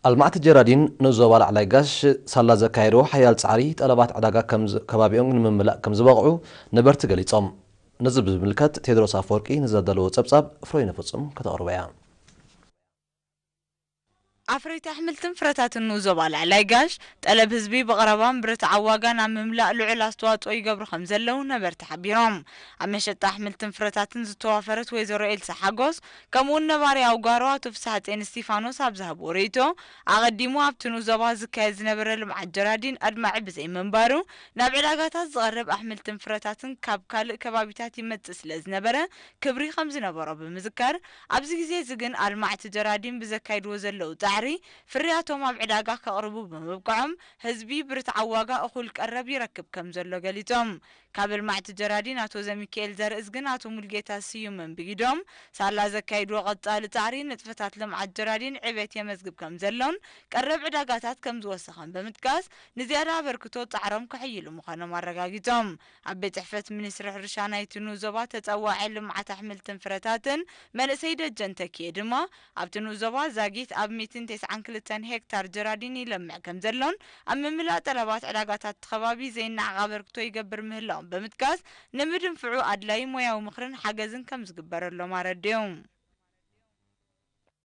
ኣልማዕቲ ጀራዲን ንዞባ ላዕላይ ጋሽ ሳላ ዘካየድዎ ሓያል ጻዕሪ ጠለባት ዕዳጋ ከም ዝ-፣ ከባቢኦም ንምምላእ ከም ዝበቕዑ ነበርቲ ገሊጾም። ነዚ ብዝምልከት ቴድሮስ ኣፈወርቂ ንዘዳለዎ ጸብጻብ ፍሮይነ ፍጹም ከተቕርቦ እያ። ኣፍረይቲ ኣሕምልትን ፍረታትን ንኡስ ዞባ ላዕላይ ጋሽ፣ ጠለብ ህዝቢ ብቐረባን ብርትዓዊ ዋጋን ኣብ ምምላእ ልዑል ኣስተዋጽኦ ይገብሩ ከም ዘለዉ ነበርቲ ሓቢሮም። ኣብ መሸጣ ኣሕምልትን ፍረታትን ዝተዋፈረት ወይዘሮ ኤልሳ ሓጎስ፣ ከምኡውን ነባሪ ኣውጋሮ ኣቶ ፍስሓጼን እስቲፋኖስ ኣብ ዝሃብዎ ርእይቶ፣ ኣቐዲሙ ኣብቲ ንኡስ ዞባ ዝካየድ ዝነበረ ልምዓት ጀራዲን ኣድማዒ ብዘይምንባሩ፣ ናብ ዕዳጋታት ዝቐርብ ኣሕምልትን ፍረታትን ካብ ካልእ ከባቢታት ይመጽእ ስለ ዝነበረ፣ ክብሪ ከም ዝነበሮ ብምዝካር፣ ኣብዚ ግዜ እዚ ግን ኣልማዕቲ ጀራዲን ብዘካይድዎ ዘለዉ ጻዕሪ፣ ፍርያቶም ኣብ ዕዳጋ ከቕርቡ ብምብቅዖም፣ ህዝቢ ብርትዓዊ ዋጋ እኹል ቀረብ ይረክብ ከም ዘሎ ገሊጾም። ካብ ኣልማዕቲ ጀራዲን ኣቶ ዘሚካኤል ዘርእዝግን ኣቶ ሙልጌታ ስዩምን ብኢዶም፣ ሳላ ዘካይድዎ ቀጻሊ ጻዕሪ ንጥፈታት ልምዓት ጀራዲን ዕቤት የመዝግብ ከም ዘሎን ቀረብ ዕዳጋታት ከም ዝወሰኸን ብምጥቃስ፣ ንዝያዳ ኣበርክቶ ጻዕሮም ከሕይሉ ምዃኖም ኣረጋጊጾም። ኣብ ቤት ጽሕፈት ሚኒስትሪ ሕርሻ ናይቲ ንኡስ ዞባ ተጸዋዒ ልምዓት ኣሕምልትን ፍረታትን መንእሰይ ደጀን ተኪኤ ድማ፣ ኣብቲ ንኡስ ዞባ ዛጊት ኣብ ሚእትን ተስዓን ክልተን ሄክታር ጀራዲን ይለምዕ ከም ዘሎን፣ ኣብ ምምላእ ጠለባት ዕዳጋታት እቲ ከባቢ ዘይነዓቕ ኣበርክቶ ይገብር ምህላዎም ብምጥቃስ፣ ንምድንፍዑ ኣድላዪ ሞያዊ ምኽርን ሓገዝን ከም ዝግበረሎም ኣረዲኦም።